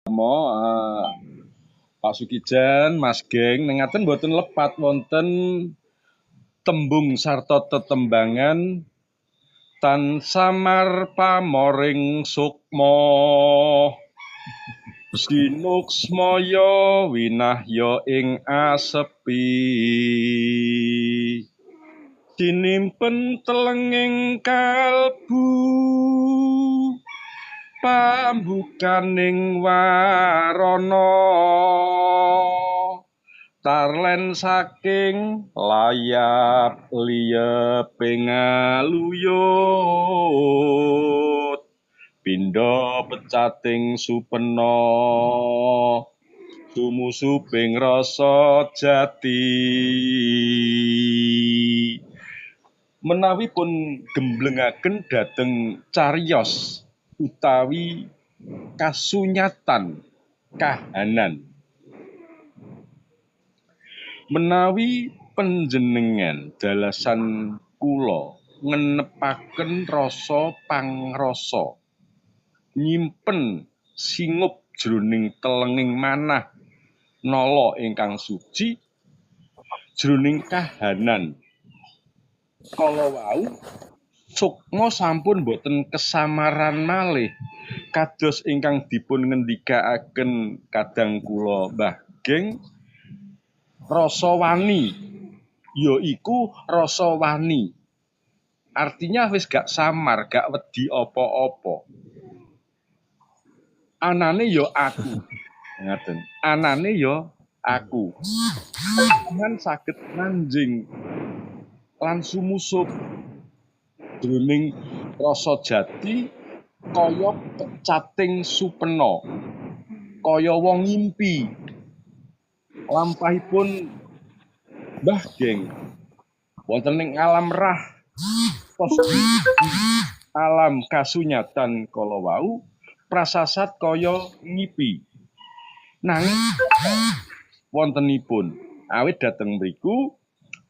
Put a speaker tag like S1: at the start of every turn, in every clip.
S1: Mo, Pak Sukijan, Mas Geng, nengaten boten lepat wonten tembung sarta tetembangan tan samar pamoring sukma sinuksmaya winahya ing asepi sinimpen telenging kalbu pambukaning warana tarlen saking layap liyeping aluyut pindha pecating supena sumusuping rasa jati. Menawi pun gemblengaken dhateng cariyos utawi kasunyatan kahanan, menawi panjenengan dalasan kula ngenepaken rasa pangrasa nyimpen singup jroning telenging manah nala ingkang suci jroning kahanan kala wau sukma sampun boten kesamaran malih kados ingkang dipun ngendikaaken kadang kula Mbah Geng, rasa wani yaiku rasa wani, artinya wis gak samar, gak wedi apa-apa, anane ya aku ngaten, anane ya aku kan saged manjing lan sumusup jroning rasa jati kaya pecating supena, kaya wong ngimpi. Lampahipun Mbah Geng wonten ing alam rah tos alam kasunyatan kala wau prasasat kaya ngipi, nanging wontenipun awit dhateng mriku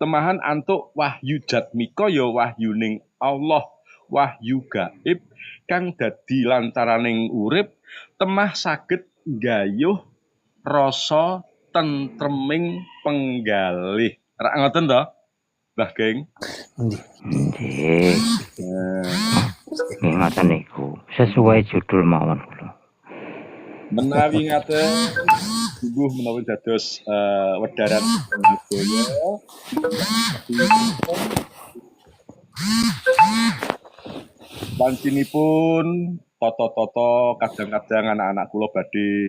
S1: temahan antuk wahyu jatmika, ya wahyuning Allah, wahyu gaib kang dadi lantaraning urip temah saged nggayuh rasa tentreming penggalih. Rak ngoten to, Mbah Geng?
S2: Nggih.
S3: Nggih.
S1: Nah.
S3: Nggih ngoten niku. Sesuai judul mawon kula.
S1: Menawi ngaten sungguh menawi dados wedaran sedaya. Wancinipun tata-tata kadang-kadang anak-anak kula badhe